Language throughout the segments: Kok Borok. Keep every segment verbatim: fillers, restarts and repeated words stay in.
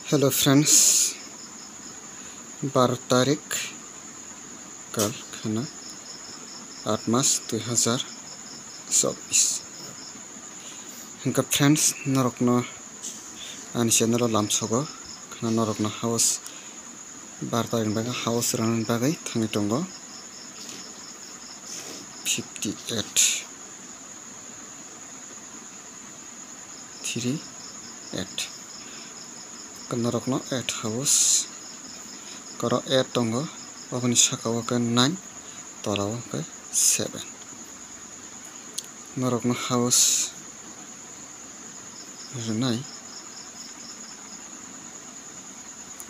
Hello friends, baro tarik kal khana aat mas dui hazar chobbish. Hingkha friends, norokno ani channel o lamsogo khana norokno house baro tarik ni bagwi house rwnani bagwi thangwi tongo fifty eight. Three eight. Norokno eight house, koro eight tongo, oboni saka o khe nine, tola o khe seven. Norokno house rwnai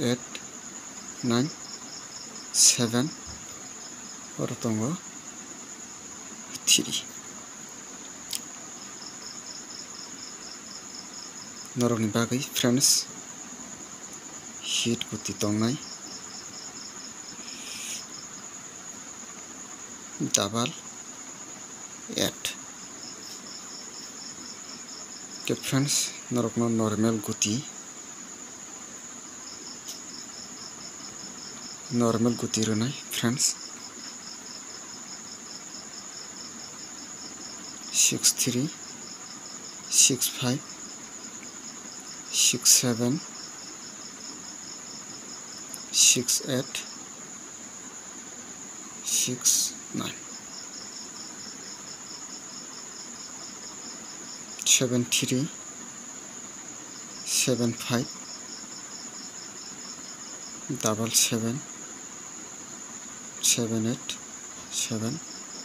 eight, nine, seven, oro tongo three. Norokni bagwi friends, hit guti tongnai double eight. Khe friends, norokno normal guti, normal guti rwnai friends, six three, six five, six seven, six eight, six nine, seven three, seven five, double seven, seven eight, seven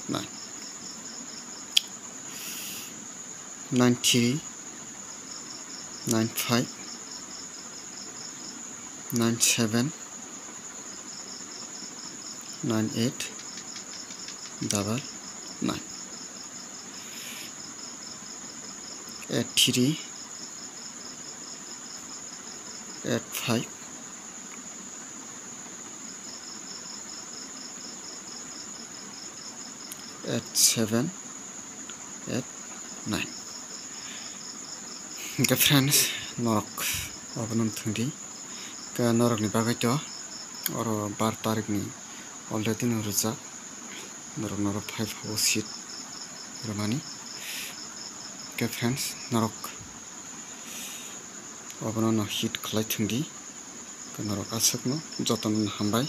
nine, nine three, nine five, nine seven, nine eight, double nine, eight three, eight five, eight seven, eight nine. Hingkhe friends, norok obono thwngdi. Khe norokni bagwi to oro bar tarikni already no rwjak. Norok, norok five house hit rwmani. Khe friends, norok obono no hit khlai thwngdi. Khe norok aswkno jotono hambai.